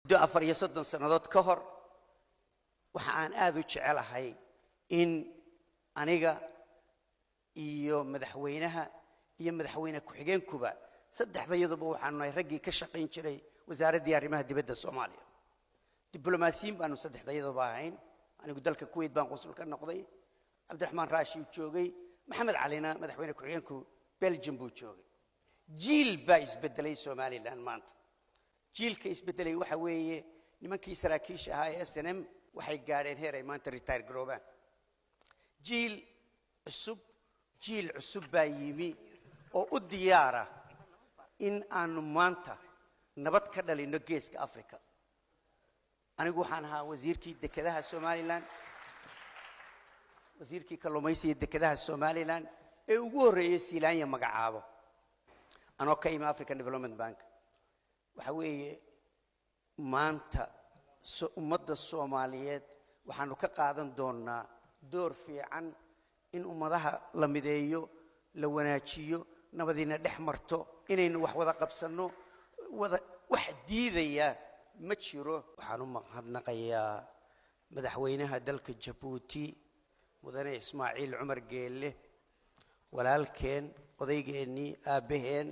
Muddo 34 sannadood ka hor, waxa aan aada u jecelahay in aniga iyo madaxweynaha iyo madaxweyne ku-xigeenkuba, saddexdayaduba, waxaanu nahay raggii ka shaqayn jiray Wasaaraddii Arrimaha Dibadda Soomaaliya. Diblomaasiyiin baanu saddexdayaduba ahayn. Anigu dalka Kuwait baan qunsul ka noqday, Cabdiraxmaan Raashi uu joogay, Maxamed Calina, madaxweyne ku-xigeenku, Belgium buu joogay. Jiil baa isbedelay Somaliland maanta. Jiilka isbedelay waxa weeye nimankii saraakiisha ahaa ee SNM waxay gaadheen heer ay maanta retire garoobaan. Jiil cusub baa yimi oo u diyaara in aanu maanta nabad ka dhalinno Geeska Africa. Anigu waxaan ahaa wasiirkii dekedaha Somaliland, wasiirkii kalluumaysiga dekedaha Somaliland ee ugu horreeyey Siilaanya magacaabo, anoo ka imi African Development Bank. Waxa weeye maanta ummadda Soomaaliyeed waxaanu ka qaadan doonnaa door fiican in ummadaha la mideeyo, la wanaajiyo, nabadiina dhex marto, inaynu wax wada qabsanno. Wada wax diidaya ma jiro. Waxaan u mahadnaqayaa madaxweynaha dalka Jabuuti, Mudane Ismaaciil Cumar Geelle, walaalkeen, odaygeenii, aabbaheen.